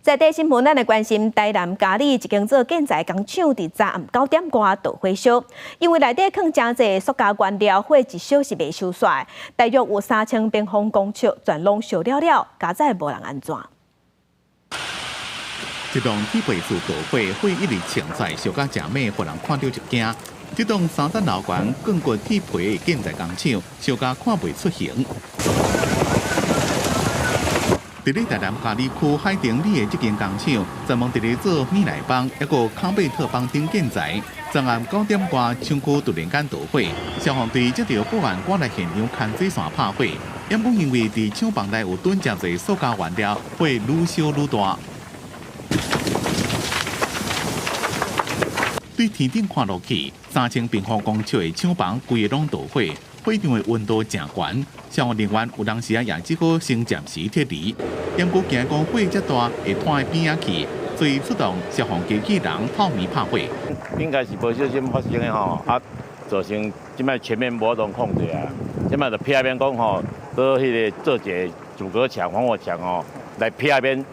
在地新聞，咱來關心台南佳里一間做建材工廠，佇昨暗9點外著火燒，因為內底囥誠濟塑膠原料，火一燒是袂收煞，大約有3000平方公尺，全攏燒了了，佳哉無人按怎。這棟鐵皮厝著火，火一直衝出來，燒甲誠猛，予人看著就驚。這棟三層樓懸鋼骨鐵皮的建材工廠，燒甲看袂出形。佇咧台南佳里區海澄里的這間工廠，專門佇咧做米內邦，抑閣康貝特邦等建材。昨暗9點外，廠區突然間著火，消防隊接著報案，趕來現場牽水線拍火。毋過因為佇廠房內有囤誠濟塑膠原料，火愈燒愈大。對天頂看落去，3000平方公尺的廠房規个攏著火，火場的溫度誠懸，消防人員有當時啊也只好先暫時撤離。毋過驚講火遮大會傳去邊仔去，所以出動消防機器人透明拍火。應該是無小心發生的吼，啊，造成這擺全面無法度控制啊。這擺就避免講吼，佇彼個做一个阻隔牆、防火牆吼，來避免。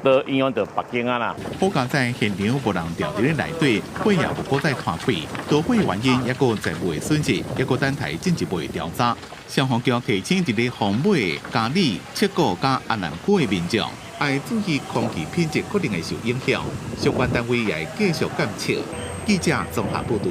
都影響著別間啊啦。好佳哉現場無人著佇咧內底，火也無閣再傳開。著火原因抑閣財物的損失，抑閣等待進一步的調查。消防局提醒佇咧鳳尾、佳里、七股佮安南區的民眾，愛注意空氣品質可能會受影響，相關單位也會繼續監測。記者綜合報導。